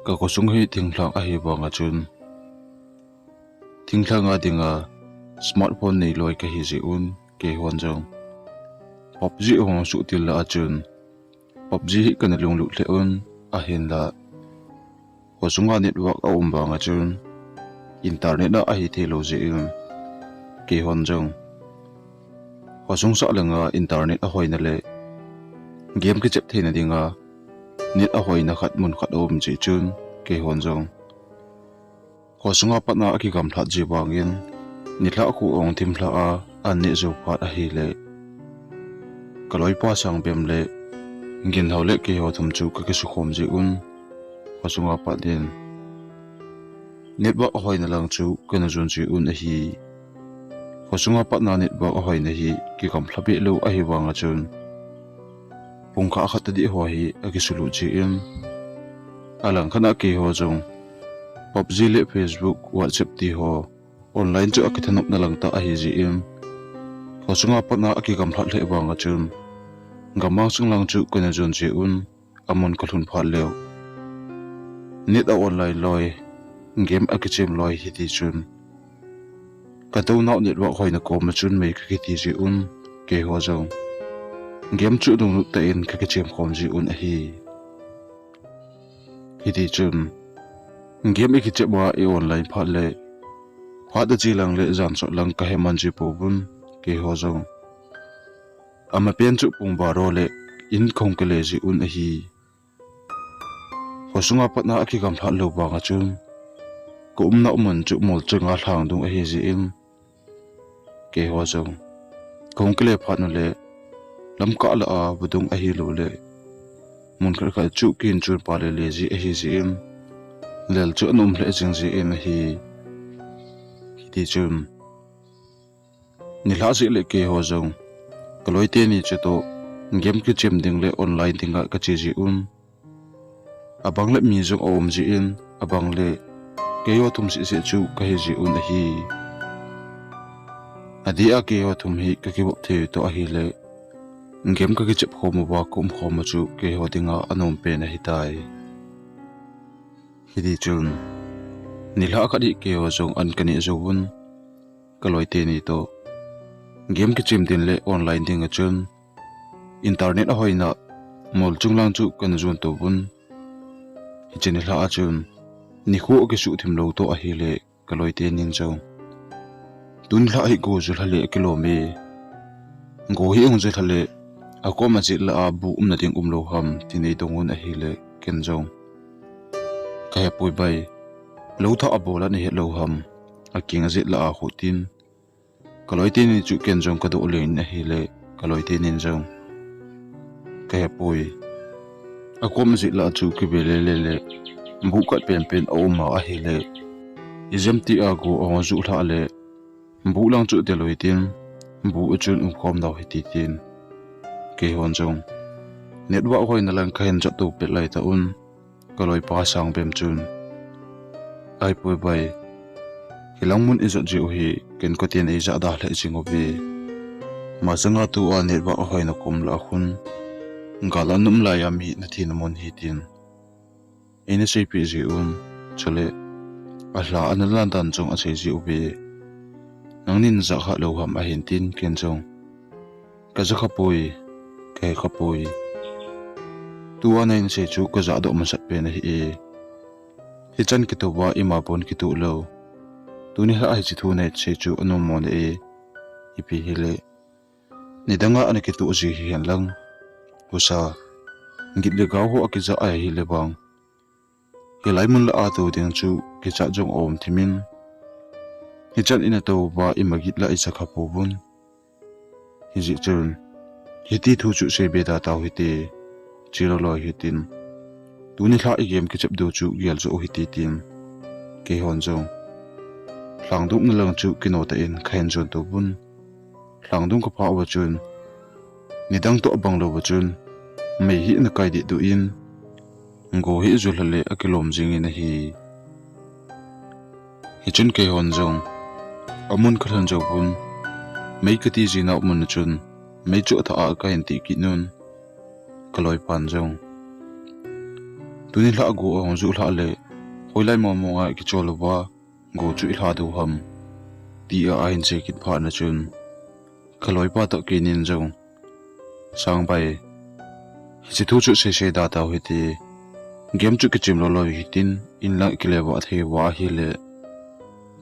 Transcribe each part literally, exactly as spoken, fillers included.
Ka khosung hi thinglhang ahi vang a chun, thinglhang a dinga smartphone nei loi ka hi jeh un, keihon jong PUBG hung suhtil lah a chun, PUBG hi kana lunglut lheh un, ahinlah khosunga network a um vang a chun, internet a ahi thei lou jeh in, keihon jong khosung sah langa internet ahoina le game kichep theina dinga net ahoina khat mun khat a um jeh chun, keihon jong khosunga patna a kigamlhat jeh vangin, nilhah khu ong thim lhah a, an neh jou phat ahile, ka loipa Sangbem le Ginhao le keiho thum chu ka kisukhom jeh un, khosunga pat in network ahoina lang chu kana jon jeh un ahi. Khosunga patna network ahoina hi kigamlha beh lou ahi vang a chun, pungkha khat tadih ho hi akisulut jeh in, alang khat a keiho jong PUBG le Facebook, WhatsApp ti ho online chu akithanopna lang tah ahi jeh in, khosunga patna a kigamlhat lheh vang a chun, gammang sung lang chu kana jon jeh un, amun ka lhun phat leu, net a online loi, game akichem loi hiti chun, ka tounau network hoina koma chun mei ka kiti jeh un, keiho jong game chu lunglut tah in ka kichem khom jeh un ahi. Hiti chun, game ikichep a i online phat le, phat ache lang le jan sot lang ka heman ji pouvin, keiho jong amapen chu pung baro le in kahung kile ji un ahi. Khosunga patna akigamlhat lou vang a chun, ka umna mun chu mol chunga lhangdung ahi jeh in, keiho jong kahung kile phat u le, lamkah lah a vadung ahilouleh mun khat khat chu kihin chun pa le le ji ahi jeh in, lel chu ana um lheh jing jeh in ahi. Hiti chun, nilhah jeh le keiho jong ka loi teni chutoh game kichem ding le online dinga kache ji un, abang le mi jong aum jeh in, abang le keiho thum seh seh chu kahi ji un ahi. Adeh a keiho thum hi kakivop thei u toh ahile, game kakichep khom uva kaum khom u chu keiho dinga anom pen ahitai. Hiti chun, nilhah khat hi keiho jong an kaneh jouvun, ka loi teni toh game kichem ding le online ding a chun, internet ahoina mol chung lang chu kana jon touvun. Hiche nilhah a chun, nikho akisuh thim lou toh ahile, ka loi tenin jong, tuni lhah hi go ju lha le akilom e, go hi hung ju lha le, akoma jet lah a bu umna ding umlou ham, tin eidong un ahile, ken jong, kahepoi bai, lou thah abol a nahet lou ham, akinga jet lah a khu, tin ka loi teni chu ken jong kadoh len in ahile, ka loi tenin jong, kahepoi, akoma jet lah a chu kive lele le, bu kat penpen aum a ahile, ijemtia go ahung ju lhah le, bu lang chu del u hitin, bu a chun umkhom nau hite, tin keihon jong network hoina lang kahin jot to pet laitah un, ka loipa Sangbem chun, ahipoi bai, hilang mun ijot jeh u hi ken kotin eijah da lheh jing uve. Masanga tua network ahoina kom lah a khun, gal a naum laiya mi nathina mun hi, tin eina seipeh ji un, chule alha ana lan dan jong asei ji uve. Nangnin najah kha lou ham ahin, tin ken jong, kaja khapoi, kahe khapoi, tua neina sei chu kajahdoh masat pen ahi e. Hichan kitouva ima pon kitoh lou, tuni lhah hiche thu neisei chu anom mona e. Ipi hile, nidanga ana kitoh ji hihen lang, husa, git le gau ho akijah ahile vang, hilai mun lah a tou ding chu kichat jong aum thimin, hichan ina touva ima git lah ijakha pouvun. Hijeh chun, hiti thu chu seibe da tau hite, che loi loi hitin, tuni lhah i game kichep diu chu gel joh u hite, tin keihon jong lhangdung na lang chu kino tah in kahin jon touvun. Lhangdung kaphah uva chun, nidang toh abang louva chun, mei hi ana kai dehduh in, go hi ijulha le akilom jingin ahi. Hichun keihon jong amun kalhun jouvun, mei kati jinau mun a chun mei chu athah a kahin tih kit un, ka loipan jong, Tuni lhah go ahung ju lhah le, hoilai mong mong a kichol uva, go chu ilha diu ham, tia ahin sei kit phat na chun, kaloipa toh keinin jong, Sangbai, hiche thu chu seisei da tau hite. Game chu kichem lou lou hitin, in lang kile vah thei uva ahile,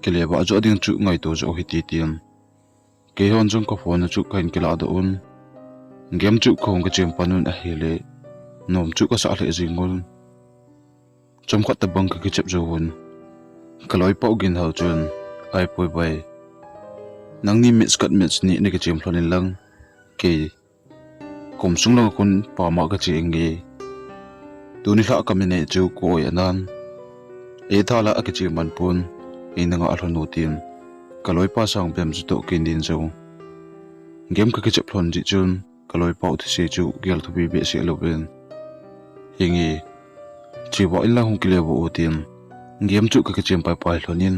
kile vah joh ding chu ngaito joh hite tin, keihon jong ka phone chu kahin kilah doh un. Game chu kahung kichem pan un ahile, nom chu kasah lheh jeng un. Chomkhat tabang kakichep jou un. Kaloipa u Ginhao chun, Ai poi bai, nangni match khat match ni nakichem lhon in lang, kei kom sung lang khun pama kache inge. Tuni lhah kamin e chu ka-oi anan, eitha la akichem man pon, eina ngah lhon u tin, kaloipa Sangbem chu toh keinin jong, game kakichep lhon jeh chun, kaloipa u thusei chu gel thupi behseh louvin, Henge, che vah in lang hung kile vah u tin, game chu kakichem pai pai lhon in,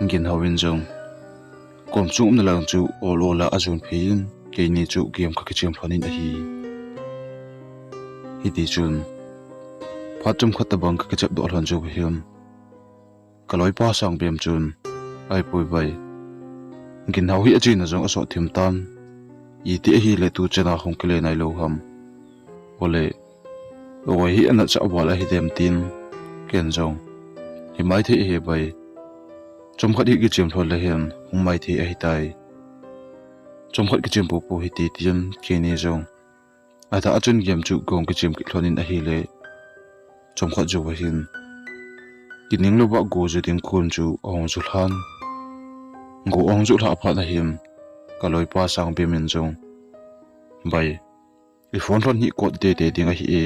Ginhao in jong, kom sung umna lang chu ol ol a ajon phei in, keini chu game kakichem lhon in ahi. Hiti chun, phat chomkhat tabang kakichep doh lhon jou hin, kaloipa Sangbem chun, Ai poi bai, Ginhao hi achena jong asot thim tan, iti ahile tuchan a hung kile nailou ham. Ole, oi hi anatcha val ahidem tin, ken jong, Hi maithei ahi bai, chomkhat hi kichem lhon le hin hung maithei ahitai. Chomkhat kichem popo hite tin, keini jong, adah a chun game chu kahung kichem kit lhon in ahile, chomkhat jouva hin, kining louva go ju ding khun chu ahung ju lhan. Go ahung ju lhah phat na hin, kaloipa Sangbem in jong, Bai, i phone lhon hi kot teitei ding ahi e.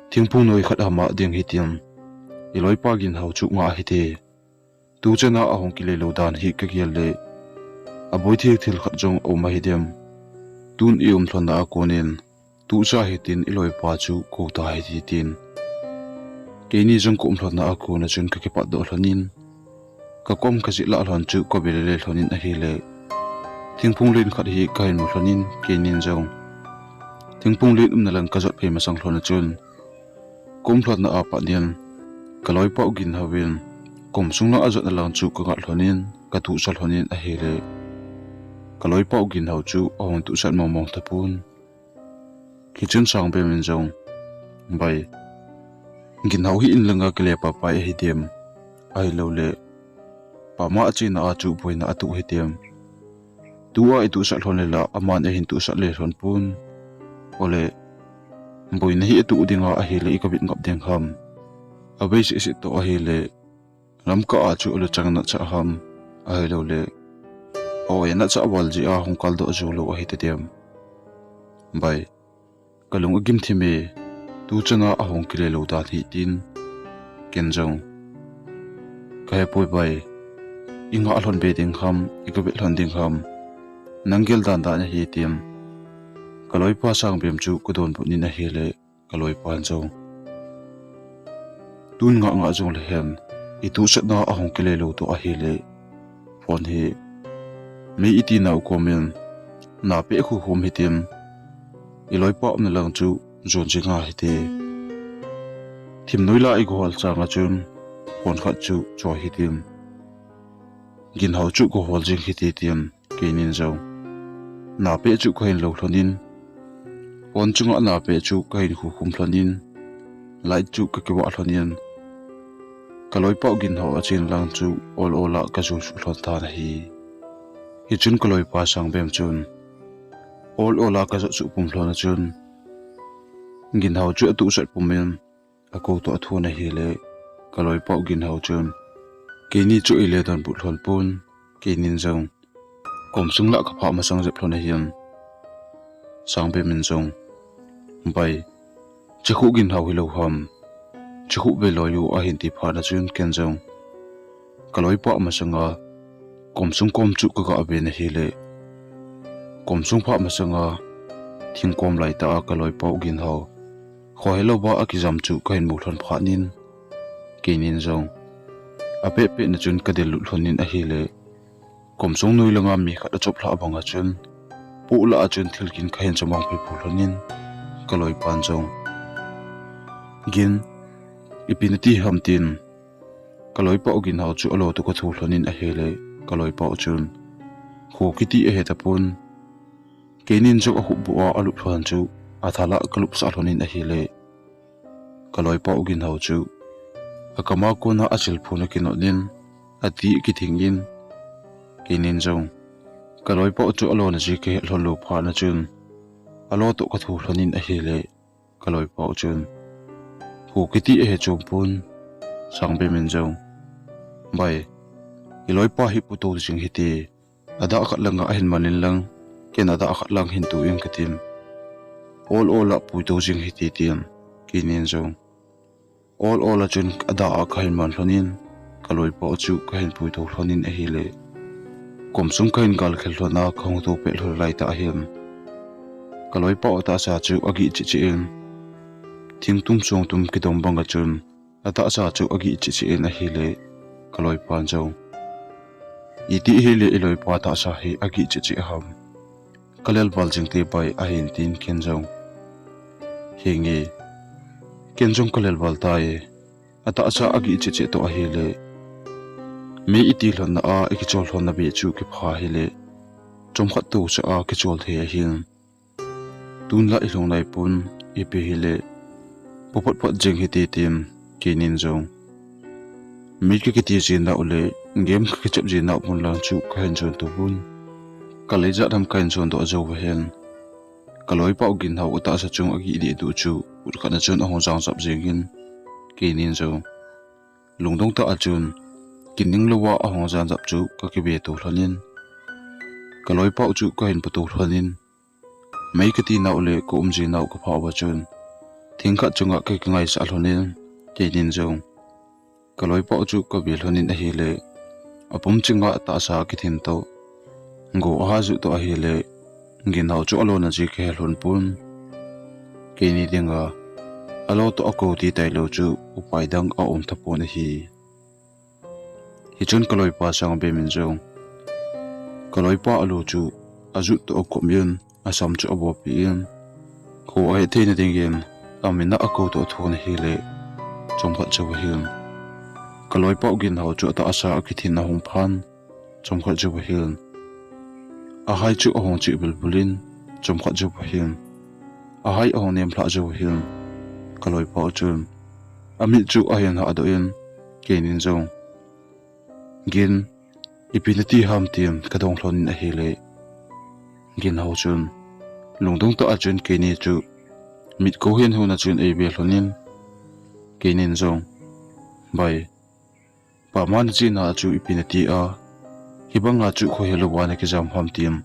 Thingphung noi khat hama ding hitin, iloipa Ginhao chu ngah hite. Tuchan a ahung kile lou dan hi kagel le, aboi thei thil khat jong aum ahidem. Tun i um lhonna a konin, tucha hitin iloipa chu kou ta hite tin, keini jong ka um lhonna a kona chun kakipat doh lhon in, kakom kajih lah lhon chu kabe le le lhon in ahile, thingphung len khat hi kahin mu lhon in, keinin jong, thingphung len umna lang kajot phei masang lhon a chun, ka um lhonna a pat in, kaloipa u Ginhao in, kom sung lang ajotna lang chu kangat lhon in, katuhsa lhon in ahile, kaloipa u Ginhao chu ahung tuhsat mong mong tapon. Hichun Sangbem in jong, Bai, Ginhao hi in langa kile pai pai ahidem, ahilouleh, pama achena a chu boina atuh hidem. Tua ituhsat lhon le la, aman ahin tuhsat le lhon pon. Ole, boina hi atuh dinga ahile ikavit ngap ding ham. Abei seh seh toh ahile, lamkah a chu aluchang natcha ham, ahilouleh, a-oi anatcha val jeh a hung kaldoh jou lou ahitadem. Bai, kalung agim thim e, tuchan a ahung kile lou dan hi tin, ken jong, Kahepoi bai, ingah lhon be ding ham, ikavit lhon ding ham, nang gel dan dan ahi tin, kaloipa Sangbem chu kadonbut in ahile, kaloipan jong, Tun ngah ngah jongle hen, ituhsatna ahung kile lou toh ahile, phone hi mei iti nau komin, napeh khu khum hitin, iloipa umna lang chu jon jing a hite. Thimnoi la igol changa chun, phone khat chu choi hitin, Ginhao chu kagol jing hite tin, keinin jong, napeh chu kahin lou lhonin, phone chunga napeh chu kahin khu khum lhonin, light chu kakivah lhonin, kaloipa u Ginhao achen lang chu ol ol a kajot suh lhon tan ahi. Hichun kaloipa Sangbem chun, ol ol a kajot suh pum lhon a chun, Ginhao chu atuhsat pumin, akou toh athon ahile, kaloipa u Ginhao chun, keini chu eile donbut lhon pon, keinin jong, kom sung la kaphah masang jep lhon ahin, Sangbem in jong, Bai, chekhu Ginhao hilou ham, chekhu veloi u ahin ti phat a chun ken jong, kaloipa masanga, kom sung kom chu kaga ven ahile, kom sung phah masanga, thingkom laitah a kaloipa u Ginhao khohelouva akijam chu kahin mu lhon phatnin, keinin jong, apeh peh na chun kadel lut lhonin ahile, kom sung noi langa mi khat achop lhah banga chun, poh lah a chun thil kin kahin chamang phei phu lhonin, kaloipan jong, Gin, ipi nati ham tin, ka loipa u Ginhao chu alo toh ka thu lhonin ahile, ka loipa u chun, kho kiti ahe tapon, keinin jong ahup bu a alup lhon chu, athala ka lupsah lhonin ahile, ka loipa u Ginhao chu, akama kona achil phun akinot in, ati akithing in, keinin jong, ka loipa u chu alona ji kahet lhon lou phat na chun, alo toh ka thu lhonin ahile, ka loipa u chun, kho kiti ahe chom pon, Sangbem in jong, bai, i loipa hi puitou jing hite, adah khat langa ahin man in lang, ken adah khat lang hin tu in katin. Ol ol a puitou jing hite tin, keinin jong, ol ol a chun adah a kahin man lhonin, ka loipa u chu kahin puitou lhonin ahile, kom sung kahin galkhel lhon a kahung tou pet lhon lai tah ahin, ka loipa u tahsa chu agih cheh cheh in, thingtum songtum kidong banga chun, atahsa chu agih cheh cheh in ahile, ka loipan jong, iti hile i loipa tahsa hi agih cheh cheh ham, ka lelval jing te bai ahin tin ken jong, henge, ken jong ka lelval tai, atahsa agih cheh cheh toh ahile, mei iti lhonna a ikichol lhonna beh chu kipha hile, chomkhat tousah a kichol thei ahin, tunla ilhung lai pon, ipi hile, pha phot phot jeng hite tin, keinin jong, mei kakiti ji nau le, game kakichep ji nau pon lang chu kahin jon to pon, kalei jat ham kahin jondoh jou vahen, ka loipa u Ginhao u tahsa chung agih dehduh chu, put khat na chun ahung jang jap jengin, keinin jong, lungdong tah a chun, kining louva ahung jan jap chu kakibe to lhonin, ka loipa u chu kahin putou lhonin, mei kati nau le ka um ji nau kaphah uva chun, thing khat chunga kakingaisah lhonin, keinin jong, ka loipa u chu kabe lhonin ahile, apum chinga tahsa akithin toh, go aha juh toh ahile, Ginhao chu alona ji kahe lhon pon, keini dinga, alo toh akou ti tailou chu upai dang aum tapon ahi. Hichun ka loipa Sangbem in jong, ka loipa alu chu ajut toh akhum in, asam chu abohpeh in, kho ahet theina dingin, amin a akou toh athon ahile, chomkhat jou ahin, ka loipa u Ginhao chu atahsa akithin ahung phan, chomkhat jou ahin, ahai chu ahung cheh bulbul in, chomkhat jou ahin, ahai ahung nemlhah jou ahin, ka loipa u chun, amit chu ahin hahdoh in, keinin jong, Gin, ipi nati ham tin kadong lhonin ahile, Ginhao chun, lungdong tah a chun keini chu, mit kou hen hon a chun eive lhonin, keinin jong, bai, pama nachena chu ipi nati a, hibanga chu kho helouva nakijam ham tin,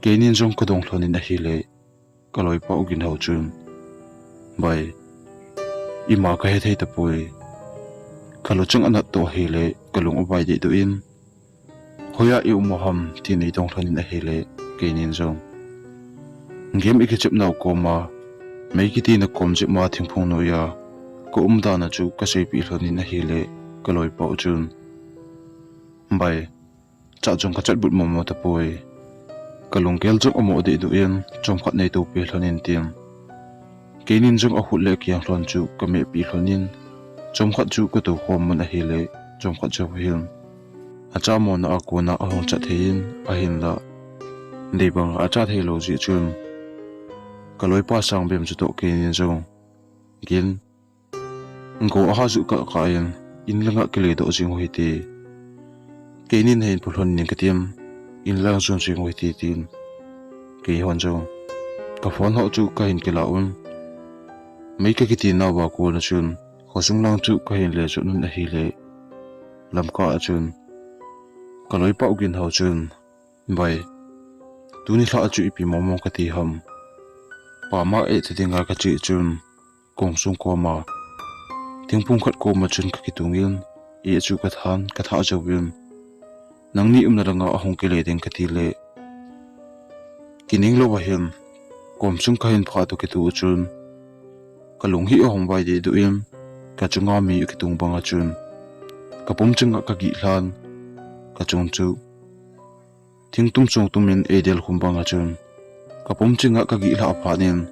keinin jong kadong lhonin ahile, ka loipa u Ginhao chun, bai, ima kahethei tapoi, ka luchang anat toh ahile, kalung avai dehduh in, hoiya i um u ham tin eidong lhonin ahile, keinin jong, game ikichep nau koma, mei kiti na kom jep ma thingphung noiya, ka umdan a chu kaseipeh lhonin ahile, ka loipa u chun, bai, chat jong kachat but momo tapoi, kalunggel jong amoh dehduh in, chomkhat neitoupi lhonin tin, keinin jong akhut le akiang lhon chu kamehpeh lhonin, chomkhat chu katoukhom un ahile, chomkhat jou hin, achamona a kona ahung chat thei in, ahinla, deibanga achat theilou jeh chun, ka loipa Sangbem chutoh keinin jong, Gin, go aha juh kah kah in, in langa kiledoh jing u hite, keinin nahin pu lhonin katin, in lang jon jing u hite tin, keihon jong, ka phone ho chu kahin kilah un, mei kakiti nauva kona chun, khosung lang chu kahin le jot un ahile, lamkah a chun, ka loipa u Ginhao chun, bai, tuni lhah a chu ipi mongmong kati ham, pama ehtha dinga kache chun, kongsung koma, thingphung khat koma chun kakitungin, eh chu kathan, kathah jouvin, nangni umna langa ahung kile ding katile, kining louva hin, kom sung kahin phah toh kitoh chun, kalung hi ahung vai dehduh in, kachunga mi akitung banga chun, kapum chinga kagih lhan, kachung chu, thingtum songtumin eidel khum banga chun, kapum chinga kagih lhah phatnin,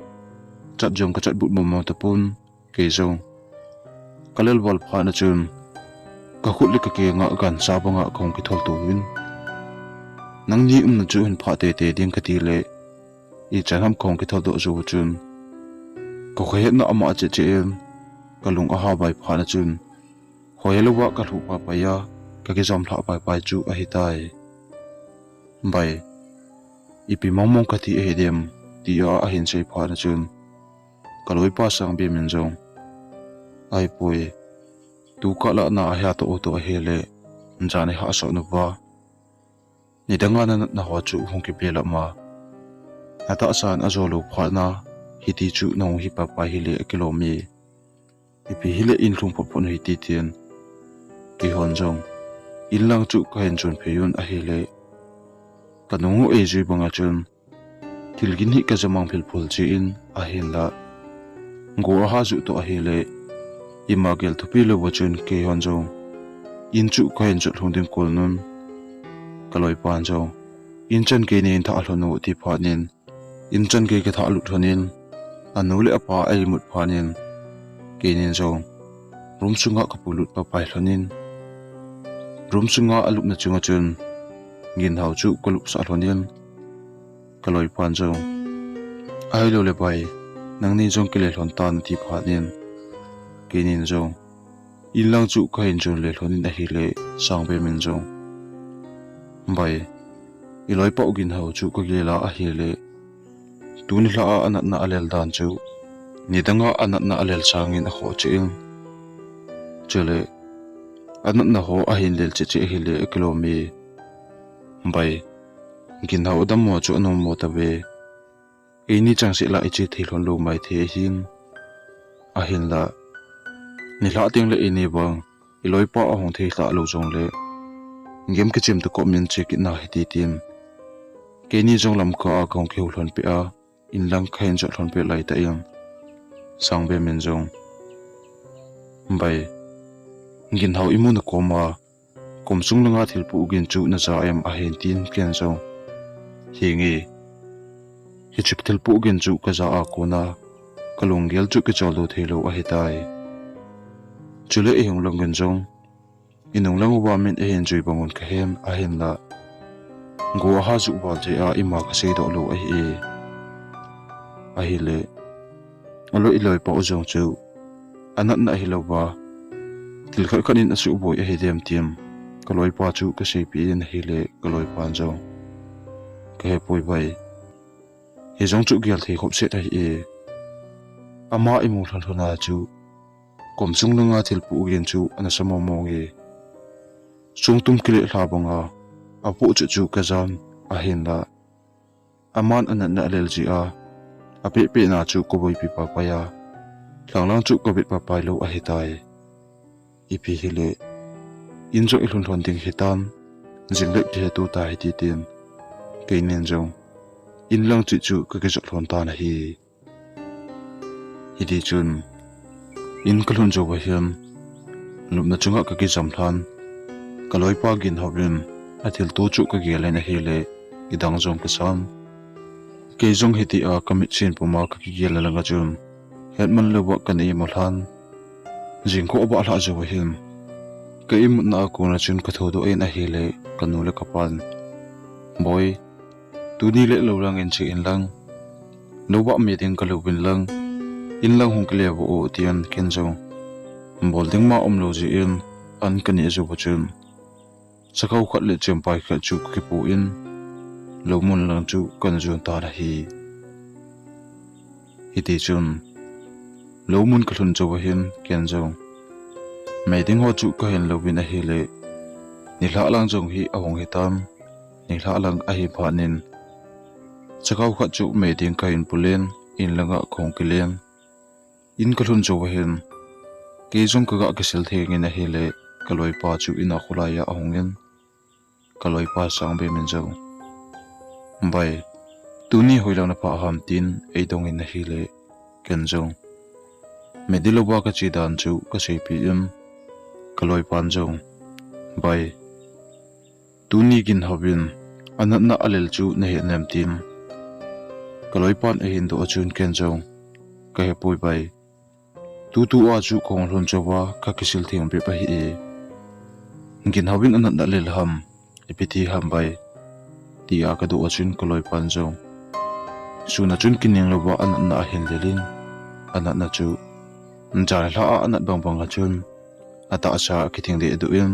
chat jong kachat but momo tapon, Kei jong kalel val phat na chun, kakhut le kakeng a gancha banga kahung kithol tou vin, nangni umna chu hin phah teitei ding kati le, ichan ham kahung kithol doh jou chun, kakhohetna ama cheh cheh in, kalung aha bai phat na chun, hoiya louva kalhuh paipai a, kakijam lhah paipai chu ahitai. Bai, ipi mongmong kati ahidem, tia ahin sei phat na chun, kaloipa Sangbe min jong, ahipoi, tukah lah na ahi a toh toh ahile, jan ihahsot uva, nidanga nanatna ho chu hung kipe lah ma, atahsan ajo lou phat na, hiti chu nahung hi paipai hile akilom e. Ipi hile in lhung phot phot u hite tin, keihon jong inlang chu kahin chon phei un ahile, kanung u eijui banga chun, thil gin hi kajamang philphul cheh in ahinla, go aha juh toh ahile, ima gel thupi louva chun keihon jong in chu kahin jot lhung ding kol nun, kaloipan jong, in chan gei nei in thah lhon u ti phat in, in chan gei kathah lut lhon in, anu le apa a imut phat in, keinin jong room sunga kapulut paipai lhon in, room sunga alupna chunga chun ginhao chu kalupsah lhon in, kaloipan jong, ahilou le bai, nangni jong kile lhon tan ati phat in, keinin jong inlang chu kahin chon le lhon in ahile, Sangbe min jong, bai, iloipa u ginhao chu kagel a ahile, tuni lha a anatna alel dan chu, nidanga anatna alel sangin akhoh cheh in, chule anatna ho ahin lel cheh cheh ahile akilom e. Bai, ginhao adammo chu anommo tave. Eini changseh la iche thei lhon lou maithei ahin, ahinla, nilhah tengle eini vang iloipa ahung thei lhah lou jongle, gem kichim tokah min che kit na hite tin, keini jong lamkah a kahung kihou lhon peh a, inlang kahin jot lhon peh laitah in, Sangbe min jong, bai, ginhao imu na koma kum sung langa thilpoh gin chu naja em ahin tin, ken jong, henge, hiche thilpoh gin chu kaja a kona kalunggel chu kichol lou theilou ahitai. Chule ihung lang gin jong, inung lang uva min eihin jui bang un kahen, ahinla, go aha juh val jeh a ima kaseidoh lou ahi e. Ahile, aloi iloipa u jong chu anatna ahilouva, thil khat khat in asuhboi ahidem tin, kaloipa chu kaseipeh in ahile, kaloipan jong, kahepoi bai, hijong chu gel thei khop set ahi e. Ama imu lhon lhon a chu, kum sung langa thilpoh gin chu anasa mong mong e. Songtum kile lha banga apoh chu chu kajan, ahinla, aman anatna alel jeh a, apeh peh na chu kaboipi paipai a, lhanglang chu kavet paipai lou ahitai. Ipi hile, in jong ilhun lhon ding hitan, jingle kihetu ta hite tin, keinin jong inlang chu chu kakijot lhon tan ahi. Hitichun, in kalhun jouva hin, lupna chunga kakijam lhan, kaloipa ginhaovin athilto chu kagel in ahile, idang jong kasan. Kei jong hitia kamitsin puma kakigel na langa chun, hetman louva kana imu lhan. Jingkah abah lhah jouva hin, ka imutna a kona chun kathodoh in ahile, kanu le kapan, Boi, tuni le lou lang in che inlang, louva me ding kalouvin lang, inlang hung kile vo o, tin ken jong, bol ding ma umlou jeh in, an kaneh jouva chun, sakhao khat le chempai khat chu kakipu in, loumun lang chu kana jon tan ahi. Hitichun, loumun kalhun jouva hin ken jong, me ding ho chu kahin louvin ahile, nilhah lang jong hi ahung hitan, nilhah lang ahi phat in, sakhao khat chu me ding kahin pulen, in langa kahung kilen. In kalhun jouva hin, kei jong kaga kisil thengin ahile, kaloipa chu ina kholai a ahungin, kaloipa Sangbe min jong, Bai, tuni hoilang naphah ham, tin eidongin ahile, ken jong, me dilouva kache dan chu kaseipeh in, kaloipan jong, Bai, tuni ginhaovin anatna alel chu nahet nem, tin, kaloipan eihin doh a chun ken jong, Kahepoi bai, Tutu a chu kahung lhun chauva kakisil theng bep ahi e. Ginhao in anatna lel ham, ipi ti ham bai, tia kadoh a chun kaloipan jong sun a chun kining louva anatna ahin lel in, anatna chu jan lha a anat bangbang a chun atahsa akithing dehduh in,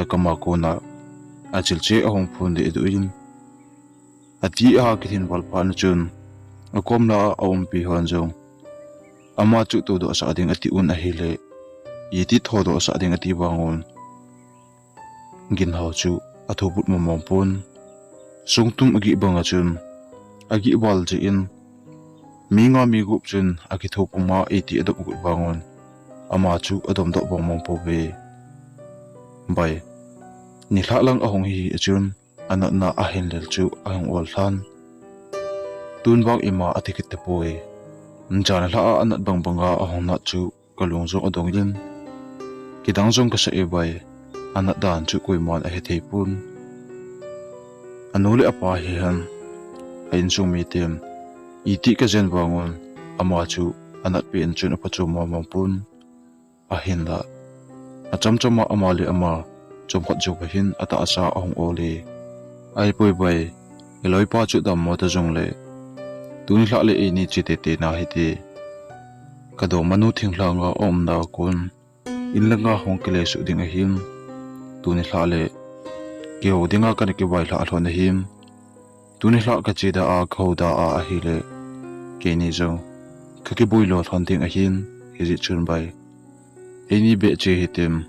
akam a kona achilche ahung phun dehduh in, ati a kithin val phat na chun akom la a aumpi hon jong ama chu todoh sah ding ati un ahile, iti thodoh sah ding ati vang un, ginhao chu athuput mong mong pon. Sungtum agih bang a chun agih val jeh in, mi nga mi gup chun akitho puma iti adop got vang un, ama chu adomdoh mong mong pouve. Bai, nilhah lang ahung hi a chun anatna ahin lel chu ahung ol lhan. Tun vang ima ati kit tapoi. Jan lha a anat bangbang a ahung nat chu kalung jong adong in, kidang jong kasa e bai, anat dan chu koiman ahethei pon. Anu le apa hihen, a insung miten iti kajen vang un, ama chu anat pen chun aphachom mong mong pon. Ahinla, achamcham a ama le ama chomkhat jouva hin atahsa ahung ol e. Ahipoi bai, iloipa chu dammo ta jongle, tuni lhah le eini che tete na hite. Kadongmanu thinglhang a aumna a kon, in langa hung kile suh ding ahin, tuni lhah le kihou dinga kana kivailhah lhon ahin, tuni lhah kache da a kahou da a ahile, keini jong kakiboilo lhon ding ahin, hijeh chun bai, eini beh che hitin,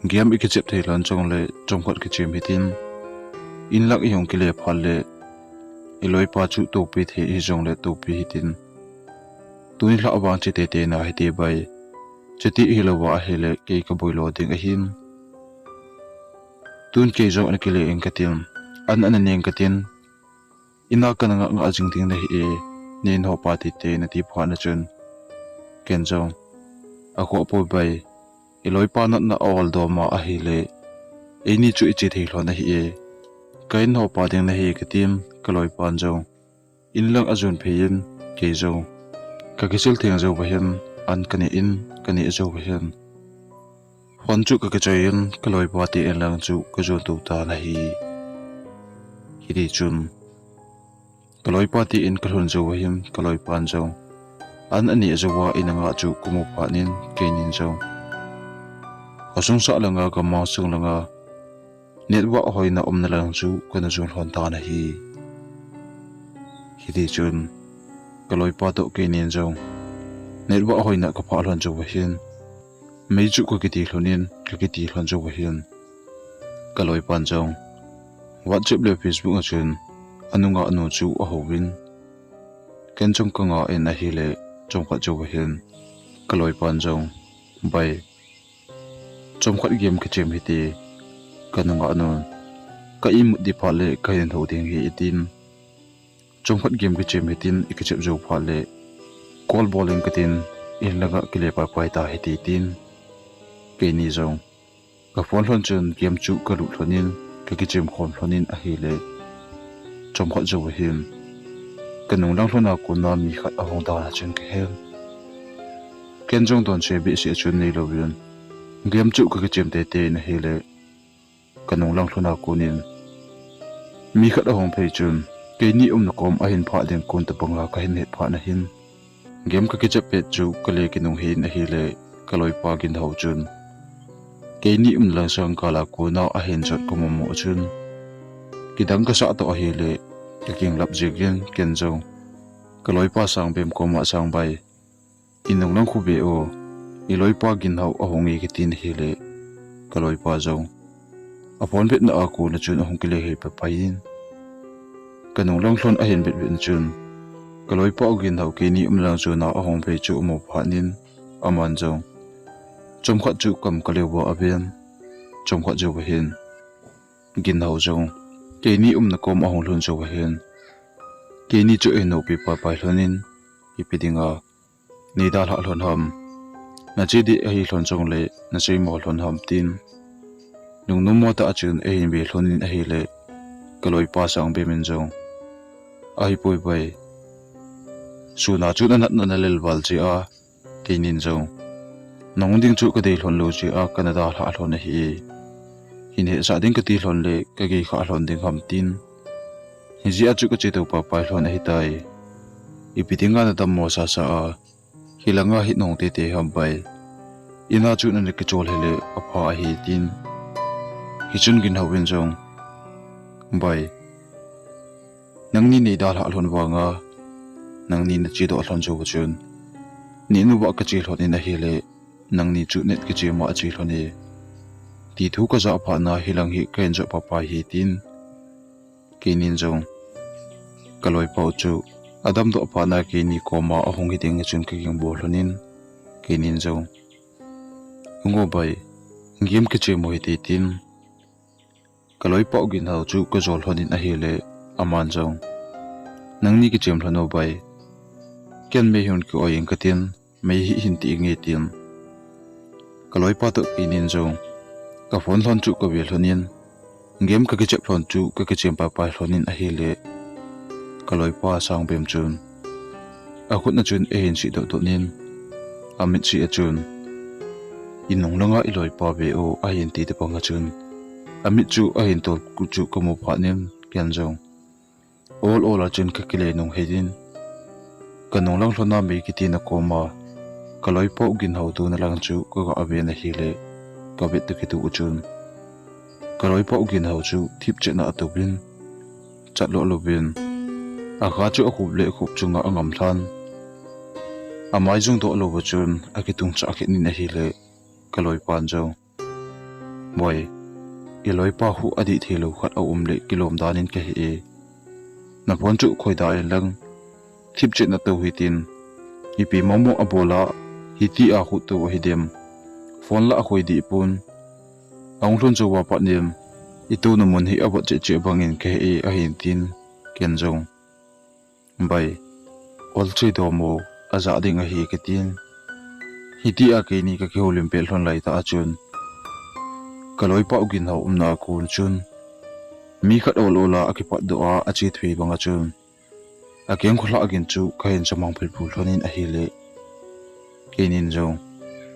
game ikichep thei lhon jongle chomkhat kichem hitin, in lang ihung kile phat le, iloipa chu toupi thei hijongle toupi hitin, tuni lhah vang che tete na hite bai, chuti hilouva ahile kei kaboilo ding ahin. Tun kei jong ana kile ing katin, an ana neng katin, ina kana ngah ngah jing ding nahi e, nei in hopa tite nati phat na chun, ken jong, akhoh poi bai, iloipa natna a ol dom a ahile, eini chu iche thei lhon ahi e, ka in hopa ding nahi katin, kaloipan jong in lang ajon phei in, kei jong kakisil theng jouva hin an kaneh in, kaneh jouva hin phone chu kakichoi in, kaloipa te in lang chu kajon tou tan ahi. Hiti chun kaloipa te in kalhun jouva hin kaloipan jong an aneh jouva in anga chu kamu phat in, keinin jong khosung sah langa, gammang sung langa network hoina umna lang chu kana jon lhon tan ahi. Hiti chun kaloipa toh keinin jong network hoina kaphah lhon jouva hin, mei chu kakiti lhon in, kakiti lhon jouva hin, kaloipan jong WhatsApp le Facebook a chun anungah nu chu ahouvin, ken jong kangah in ahile, chomkhat jouva hin kaloipan jong, bai, chomkhat game kichem hite, kanungah nun, ka imut ding phat le kahin hou ding ahi, atin, chomkhat game kichem hitin, ikichep jou phat le call bol ing katin, in langa kile paipai ta hite, tin, keini jong ka phone lhon chun game chu kalut lhon in, kakichem khom lhon in ahile, chomkhat jouva hin kanung lang lhona kona mi khat ahung dan a chun kahen. Ken jong donse behseh chun neilouvin, game chu kakichem teitei in ahile, kanung lang lhona konin mi khat ahung phei chun, keini umna kom ahin phah ding kon tobanga kahin het phat na hin, game kakichep pet chu kale kinung hih in ahile, kaloipa ginhao chun keini umna lang sangkal a kona ahin jot kamu mu chun, kidang kasah toh ahile, kakinglap jingin, ken jong kaloipa Sangbem koma, Sangbai, inung lang khu be o, iloipa ginhao ahung e, katin ahile, kaloipa jong aphone vetna a kona chun ahung kile hei paipai in, kanung lang lhon ahin vet vet na chun, kaloipa ginhao keini umna lang chuna ahung phei chu amu phat in, aman jong chomkhat chu kam kaleuva aven, chomkhat jouva hin ginhao jong keini umna kom ahung lhun jouva hin, keini chu ahin nopi paipai lhon in, ipi dinga nei dalhah lhon ham, nache ding ahi lhon jongle naseimo lhon ham, tin, lungnom mo tah a chun ahin ve lhon in ahile, kaloipa Sangbem in jong, ahipoi bai, suna chun anatna nalel val jeh a Keinin jong, nahung ding chu kadei lhon lou jeh a kana dalhah lhon ahi. Hin hetsah ding kati lhon le kagei khah lhon ding ham tin, hijeh a chu kache tou paipai lhon ahitai. Ipi dinga nadammo sasa a, hilanga hi nahung teitei ham bai. Ina chu nana kichol hile apha ahi tin, hichun Ginhao in jong, Bai, nangni neidalhah lhon vanga nangni nachedoh lhon jou chun, ninu vah kache lhon in ahile, nangni chu nat kiche ma ache lhon e, ti thu kajah phatna hilang hi kahin jot paipai hi tin, keinin jong kaloipau chu adamdoh phatna keini koma ahung hiding chun kaging bol lhon in, keinin jong, Hung o bai, game kichemo hite tin, kaloipau Ginhao chu kajol lhon in ahile, aman jong, Nangni kichem lhon o bai, ken mei hung ki-oi ing katin, mei hi hin ti inge tin, kaloipa toh keinin jong kaphone lhon chu kave lhon in, game kakichep lhon chu kakichem paipai lhon in ahile, kaloipa Sangbem chun akhutna chun eihin sihdoh doh in, amitlhi a chun, Inung langa iloipa ve o, ahin ti tobang a chun, amit chu ahin tol kit chu kamu phat in, ken jong ol ol a chun kakile nung hei in, kanung lang lhona mei kitina koma kaloipau Ginhao tuna lang chu kaga ven ahile, kavet toh kitoh u chun, kaloipau Ginhao chu thipchetna atouvin, chatlo louvin, akha chu akhup le khup chunga angam lhan, amai jong doh louva chun akitung chah kit in ahile, kaloipan jong, Bai, iloipa khu adih theilou khat aum le kilom dan in kahe e, naphone chu khoida in lang, thipchetna tou hitin, ipi momo abol a, hitia khu tou ahidem, phone la akhoi deh pon, ahung lhun jouva pat in, itouna mun hi avat cheh cheh bangin kahe e, ahin tin, ken jong, Bai, ol chei domo, ajah ding ahi katin, hitia keini kakihoulim pet lhon laitah a chun, kaloipau Ginhao umna a kon chun, mi khat ol ol a akipatdoh a ache thei bang a chun, akeng kholhah gin chu kahin chamang philphul lhon in ahile, keinin jong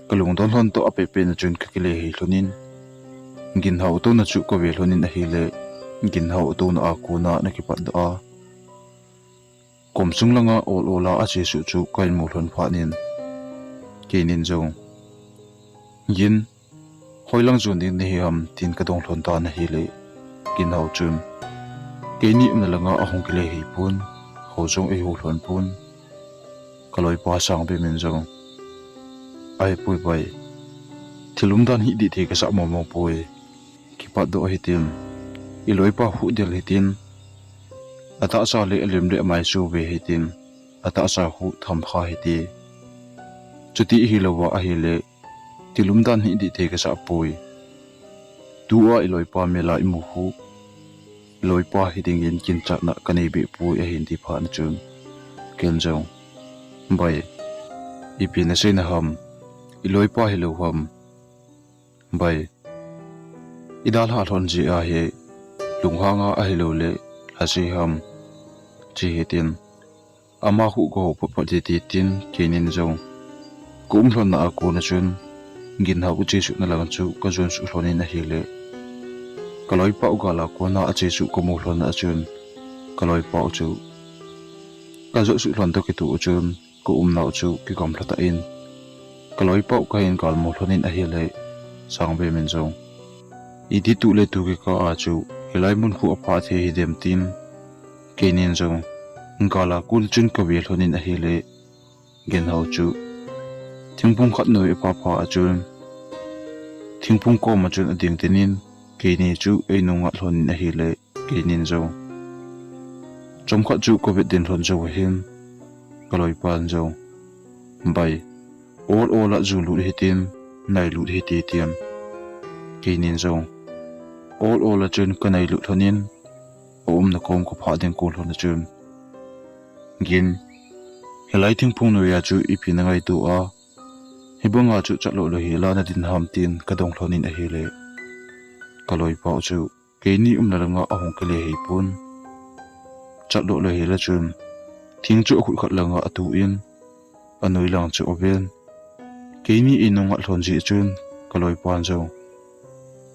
kalungdon lhon toh apehpeh na chun kakile hei lhon in, Ginhao touna chu kave lhon in ahile, Ginhao touna a kona ana kipatdoh a, kom sung langa ol ol a achesuh chu kahin mu lhon phat in, keinin jong, Gin, hoilang jon ding nahi ham tin kadong lhon tan ahile, Ginhao chun keini umna langa ahung kile hei pon, hou jong eihou lhon pon, kaloipa Sangbem in jong, Ahipoi bai, thil umdan hi dih thei kasah momo poi, kipatdoh hitin, iloipa khu del hitin, atahsa le alim le amaisu ve hitin, atahsa khu thamkha hite, chuti hilouva ahile, thil umdan hi dih thei kasah poi, tua iloipa mela imu khu, iloipa hidingin ginchatna kanei behpoi, ahin ti phat na chun, ken jong, Bai, ipi nasei na ham, iloipa hilou ham, Bai, idalhah lhon jeh ahi, lunghanga ahilou le, lhase ham, che hitin, ama khu kahou photphot hite tin, keinin jong kaum lhonna a kona chun, Ginhao kachesuhna lang chu kajon suh lhon in ahile, kaloipau gal a kona achesuh kamu lhon a chun, kaloipau chu kajot suh lhon toh kitoh chun, kaumnau chu kigamlha tah in, kaloipau kahin galmu lhon in ahile, Sangbem in jong, Iti tu le tu kikah a chu hilai mun khu apha thei hidem tin, keinin jong gal a kon chun kave lhon in ahile, Ginhao chu thingphung khat noi aphapha a chun, thingphung koma chun ading tin in, keini chu einungngat lhon in ahile, keinin jong chomkhat chu kavet din lhon jou ahin, kaloipan jong, Bai, ol ol a ju lut hitin, nai lut hite tin, keinin jong ol ol a chun kanai lut lhon in, aumna kom kaphah ding kon lhon a chun, Gin, hilai thingphung noi a chu ipi nangaito a, hibanga chu chatlo lou hela nadin ham tin kadong lhon in ahile, kaloipau chu keini umna langa ahung kile hei pon, chatlo lou hela chun, thing chu akhut khat langa atu in, anoi lang chu aven, Keini inung a lhon jeh chun, ka loipan jong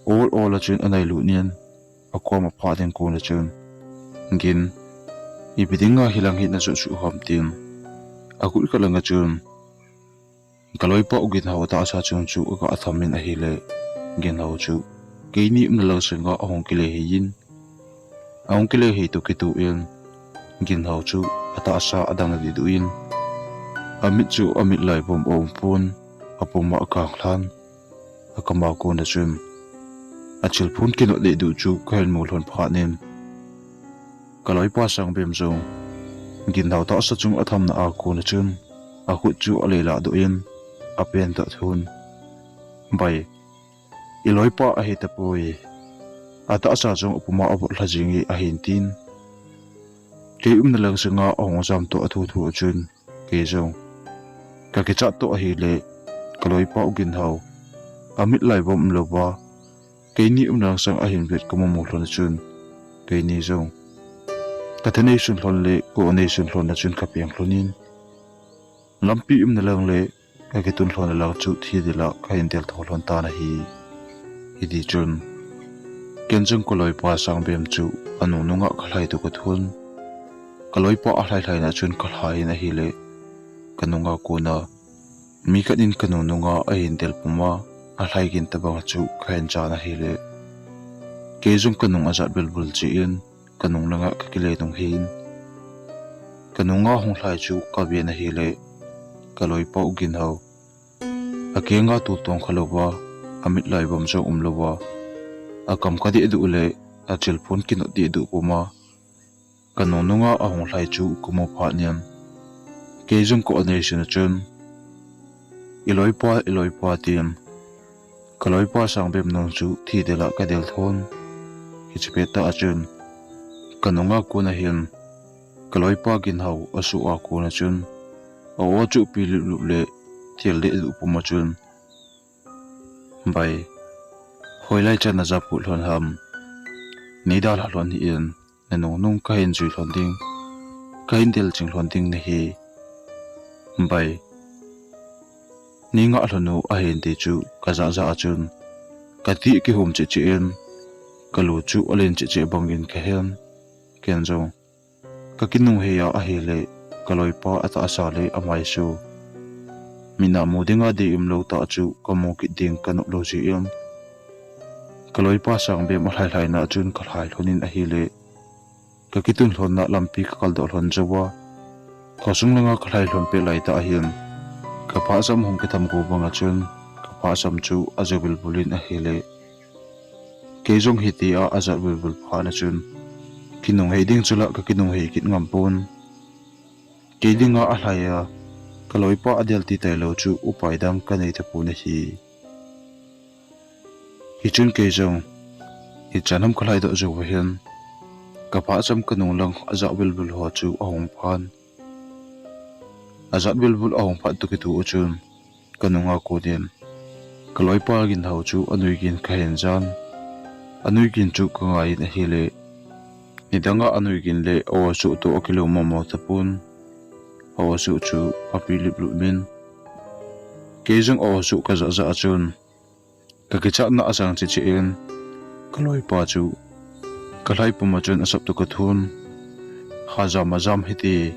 ol ol a chun anailut in, akom a phah ding kon a chun, Gin, ipi dinga hilang hi najot suh ham, tin akhut khat lang a chun ka loipa u Ginhao tahsa chung chu aga tham in ahile, Ginhao chu keini umna lang sanga ahung kile hei in, ahung kile hei toh kitoh in, Ginhao chu atahsa adang dehduh in, amit chu amit lai bom a um pon, apum a akang lhan, akam a kon a chun achilphun kinot dehduh chu kahin mu lhon phat in, ka loipa Sangbem jong Ginhao tahsa chung athamna a kon a chun akhut chu alei lah doh in, apen tah thun, Bai, iloipa ahi tapoi. Atahsa jong apum a avot lha jing e, ahin tin. Kei umna lang sanga ahung jam toh athuthu a chun, kei jong kakichat toh ahile, ka loipa u Ginhao amit lai bom umlouva, keini umna lang sang ahin vet kamu mu lhon a chun, keini jong kathanei sun lhon le ka-o nei sun lhon a chun kapeng lhon in, lampi umna lang le kakitun lhon a lang chu thi dela kahin del tho lhon tan ahi. Hiti chun, ken jong ka loipa Sangbem chu anung nunga kalhai toh kathun. Ka loipa alhai lhaina chun kalhai in ahile, kanunga kona mi khat in kanung nunga ahin del pum a, alhai gin tabang a chu kahin chan ahile, kei jong kanung ajat bulbul cheh in, kanung langa kakile nung hin, kanunga hung lhai chu kaven ahile, ka loipa u Ginhao akenga tol tong khalouva, amit lai bom jong umlouva, akam ka dehduh le achilphun kinot dehduh pum a, kanung nunga ahung lhai chu kamu phat in, kei jong ka-o nei sun a chun, iloipa, iloipa, tin ka loipa Sangbem nung chu thi dela kadel thon. Hiche pettah a chun, kanunga kon a hin, ka loipa Ginhao asuh a kon a chun, a-o chu pi luplup le thil dehduh pum a chun, Bai, hoilai chan naja phut lhon ham? Neidalha lhon hih in, nanung nung kahin jui lhon ding, kahin del ching lhon ding nahi. Bai, neingah lhon u, ahin ti chu kajah jah a chun, katih kihum cheh cheh in, kalu chu alen cheh cheh bang in kahen, ken jong kakinung hei a ahile, ka loipa atahsa le amaisu, mit a mu dinga deium lou tah chu kamu kit ding kanop lou jeh in, ka loipa Sangbem alhai lhaina a chun kalhai lhon in ahile, kakitun lhonna lampi kakal doh lhon jouva, khosung langa kalhai lhon pet laitah ahin, ka phahsam hung kitham go bang a chun, ka phahsam chu aja bulbul in ahile, kei jong hitia ajat bulbul phat a chun, kinung hei ding chu la kakinung hei kit ngam pon. Kei dinga alhai a, ka loipa adel ti tailou chu upai dang kanei tapon ahi. Hichun kei jong, ichan ham kalhai doh jouva hin, ka phahsam kanung lang ajat bulbul ho chu ahung phan. Ajat bulbul ahung phat toh kitoh a chun, kanunga kon in, ka loipa Ginhao chu anui gin kahin jan. Anui gin chu kangai in ahile, nidanga anui gin le a-o suh toh akilou mama tapon. A-o suh chu api luplup in, kei jong a-o suh kajah jah a chun, kakichatna ajang cheh cheh in, ka loipa chu kalhai pum a chun asap toh kathun. Hajam ajam hite,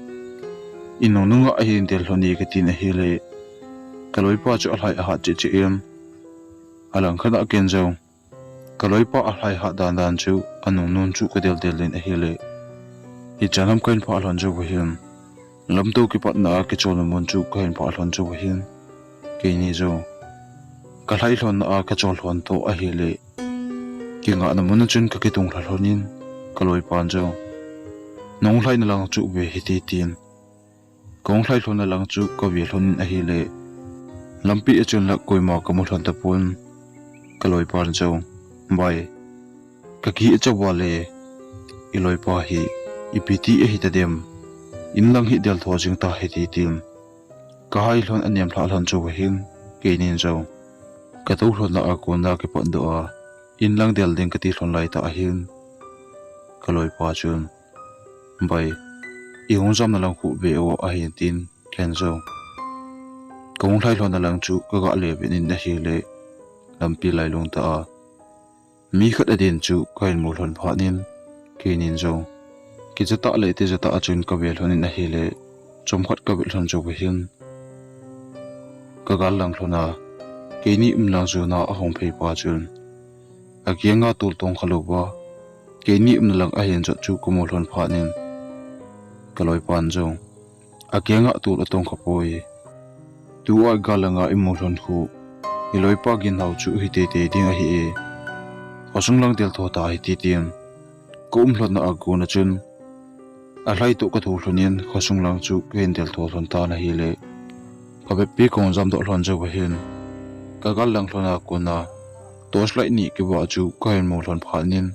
inung nunga ahin del lhon e katin ahile, ka loipa chu alhai ahat cheh cheh in, alangkhat a ken jong, ka loipa alhai hat dan dan chu anung nun chu kadel del in ahile, ichan ham kahin phah lhon jouva hin, lamto kipatna a kicholna mun chu kahin phah lhon jouva hin, keini jong kalhai lhonna a kachol lhon toh ahile, kingahna mun a chun kakitung lha lhon in, ka loipan jong, nahung lhaina lang chu ve hite, tin, kahung lhai lhonna lang chu kave lhon in ahile, lampi a chun la koima kamu lhon tapon. Ka loipan jong, Bai, kakicha uva le, iloipa hi ipi ti ahitadem, inlang hi del tho jing tahite, tin, kahai lhon anem lhah lhon jouva hin, keinin jong katou lhonna a kona kipatdoh a, inlang del ding kati lhon laitah ahin, ka loipa chun, Bai, ihung jamna lang khu ve o, ahin tin, ken jong Kahung lhai lhon a lang chu kaga le vin in ahile, lampi lailung tah a mi khat adin chu kahin mu lhon phat in, keinin jong kicha tah le tija tah a chun kave lhon in ahile, chomkhat kavet lhon jou vahin, kagal lang lhon a, keini um lang jona ahung phei pa chun, akianga tol tong kha louva, keini umna lang ahin jot chu kamu lhon phat in, kaloipan jong, akianga tol atong kha poi. Tua igal langa imu lhon khu, iloipa ginhao chu hiti ti ding ahi e. Khosung lang del tho ta hiti tin, ka um lhon na a kon a chun, alhai toh kathu lhon in khosung lang chu kahin del tho lhon tan ahile, kavetpi kahung jamdoh lhon jou vahin, kagal lang lhon a kon a, torchlight ni kivah chu kahin mu lhon phat in,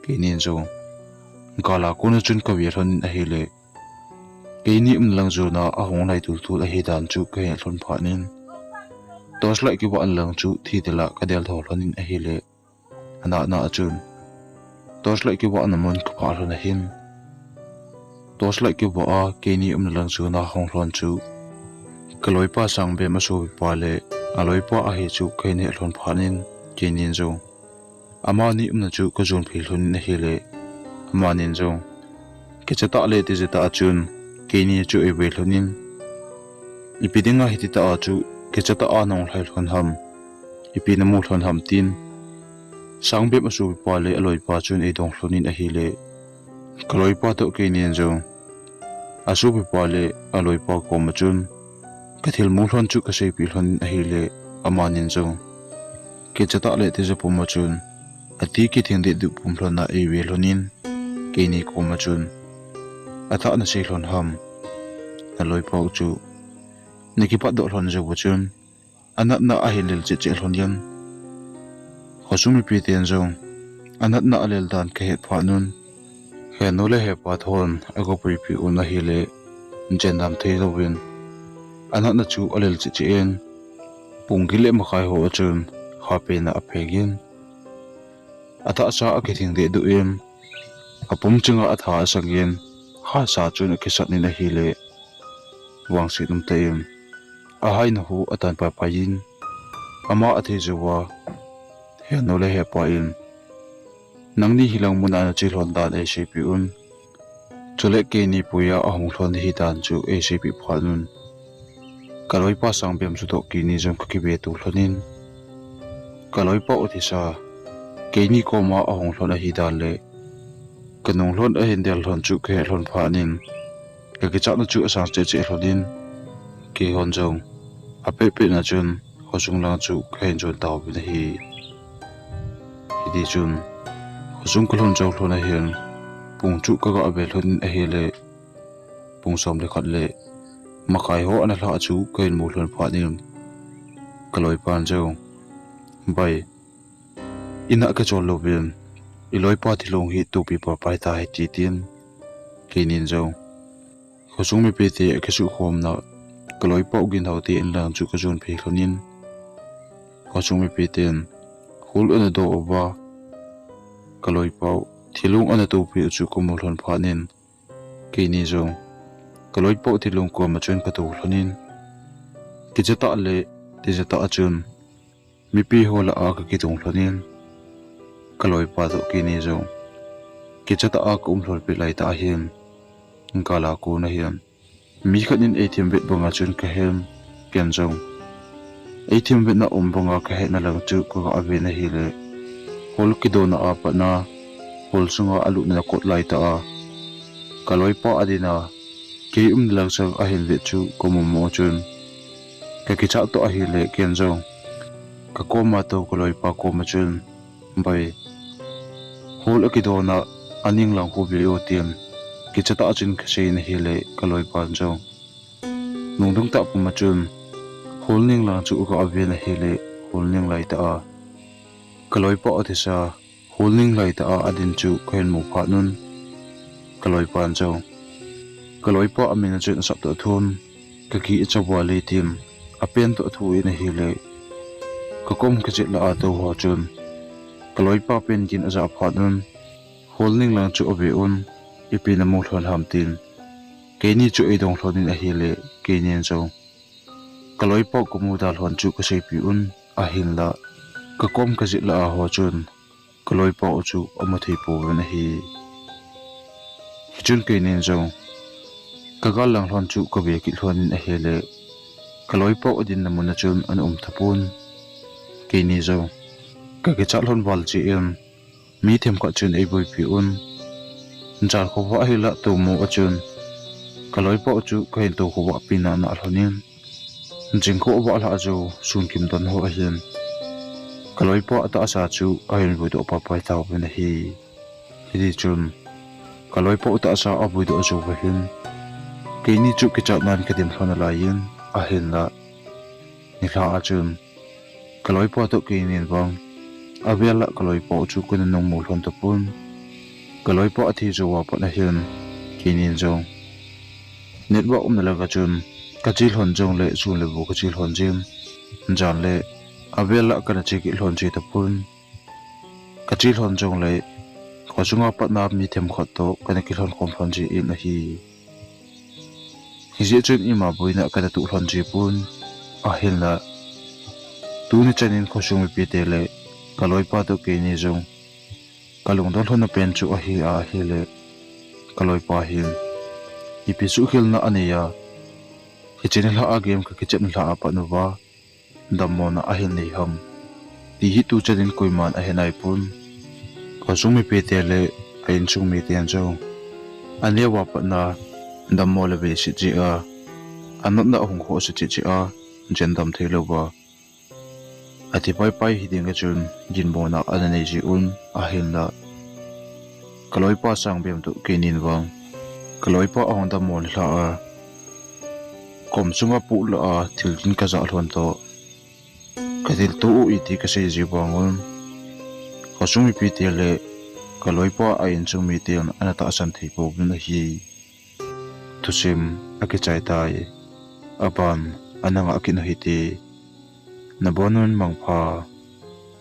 keinin jong, gal a kon a chun kave lhon in ahile, keini um lang jona ahung lhai tultul ahi dan chu kahet lhon phat in, torchlight kivah na lang chu thi dela kadel tho lhon in ahile, anatna a chun, torchlight kivah na mun kaphah lhon ahin, torchlight kivah a keini umna lang jona hung lhon chu, kaloipa Sangbem asopi pa le aloipa ahi chu kahin het lhon phat in, keinin jong, amani umna chu kajon phei lhon in ahile, amanin jong, kicha tah le tija tah a chun, keini chu eive lhon in, ipi dinga hiti tah a chu kicha tah a nahung lhai lhon ham, ipi namu lhon ham tin, Sangbem asopi pa le aloipa chun eidong lhon in ahile, kaloipa toh keinin jong, asopi pa le aloipa koma chun, kathilmu lhon chu kaseipeh lhon in ahile, amanin jong, kicha tah le tija pum a chun, ati kithing dehduh pum lhon a eive lhon in, keini koma chun, athah nasei lhon ham, naloipa u chu nakipatdoh lhon jou va chun, anatna ahin lel cheh cheh lhon in, khosung mipi ten jong, anatna alel dan kahet phat un, henu le hepa thon agapuipeh un ahile, jen dam thei louvin, anatna chu alel cheh cheh in, pung get le makhai ho a chun, khapen a apheng in, athahsa akithing dehduh in, apum chinga atha asang in, hasa chun akisat in ahile, vangset umtah in, ahaina hu atan paipai in, ama athei jouva, henu le hepa in, nangni hilang mun a nache lhon dan eiseipeh un, chule keini puiya ahung lhon hidan chu eiseipeh phat un, kaloipa Sangbem chu toh keini jong kakive to lhon in, kaloipa u thisa, keini koma ahung lhon ahidan le, kanung lhon ahin del lhon chu kahet lhon phat in, kakichatna chu asang cheh cheh lhon in, keihon jong, apehpeh na chun, khosung lang chu kahin jon tauvin ahi. Hitichun, khosung kalhun jou lhon ahin, pung chu kaga ve lhon in ahile, pung som le khat le makhai ho ana lhah chu kahin mu lhon phat in, kaloipan jong, bai, in a kichol louvin, iloipa thilong hi topi papai tahite tin, keinin jong, khosung mipite akisuhkhomna, kaloipa u ginhao te in lang chu kajon phei lhon in, khosung mipiten, hol ana do uva, kaloipa u thilong ana topi u chu kamu lhon phat in, keini jong, kaloipa u thilong koma chun katou lhon in, kicha tah le tija tah a chun, mipi ho lah a kakidong lhon in, kaloipa toh keini jong, kicha tah a kaum lhon peh laitah ahin, gal a kon ahin, mi khat in eithim vet banga chun kahen, ken jong, eithim vetna um banga kahetna lang chu kaga ven ahile, hol kidona a patna, hol sunga alutna kot laitah a, kaloipa adin a, kei umna lang sang ahin vet chu kamu mo chun, kakichat toh ahile ken jong, kakoma tou kaloipa koma chun, bai, hol akidona, aning lang khu ve u tin, kicha tah a chun kasei in ahile kaloipan jong, nungdung tah puma chun, hol ning lang chu kaga ven ahile, hol ning laitah a, kaloipa u thisa, hol ning laitah a adin chu kahin mu phat un, kaloipan jong, kaloipa amin a chun asap toh athun, kaki acha vale tin, apen toh athu in ahile, kakom kachet lah a tou ho chun, kaloipa pen gin ajah phat un, hol ning lang chu ave un, ipi namu lhon ham tin, keini chu eidong lhon in ahile, keinin jong, Ka loipa ka mu dalhon chu ka seipi un, ahinla ka kom ka jet lah a ho chun ka loipa u chu amu thei pouvin ahi. Hichun keinin jong ka gal lang lhon chu ka ve kit lhon in ahile, ka loipa u dinna mun a chun ana um tapon. Keini jong ka kichat lhon val che in, mi themkhat chun eiboipi un. Jan khovah ahila tumu a chun ka loipa u chu ka hin tou khovah pi nana lhon in, jing khovah lah a chu sun kim don ho ahin ka loipa tahsa chu ahin vuidoh papai tauvin ahi. Hiti chun ka loipa u tahsa avuidoh jou va hin, keini chu kichat nan ka din lhon alai in, ahinla nilhah a chun ka loipa toh keinin vang avel a ka loipa u chu kana nung mu lhon tapon. Ka loipa athi jou a pat ahin keinin jong network umna langa chun ka che lhon jongle sun le bu ka che lhon jin, jan le avel a kana che kit lhon ji tapon. Ka che lhon jongle kho sunga patna mi themkhat toh kana kilhon khom lhon ji in ahi. Hijeh chun ima boina kana tuh lhon ji pon, ahinla tuni chan in khosung mipite le ka loipa toh keini jong ka lungdon lhon na pen chu ahi a ahile, ka loipa hin ipi suhkhelna anei a, hiche nilhah a game ka kichep nilhah a pat uva dammona ahin nei ham ti hi tuchan in koiman ahe naipon. Khosung mipite le a insung miten jong aneo a patna dammo le veiset jeh a, anatna ahung khohse cheh cheh a, jen dam theilouva ati paipai hiding a chun ginmona ana nei ji un, ahinla ka loipa sang bem toh keinin vang ka loipa ahung dammo nilhah a kom sunga poh lah a thil tin ka jah lhon toh ka thilto u iti ka sei ji vang un, khosung mipite le ka loipa a insung miten ana tahsan thei pouvin ahi. Thusim akichai tai. Aban ana ngah kit u hite. Nabonun mangpha.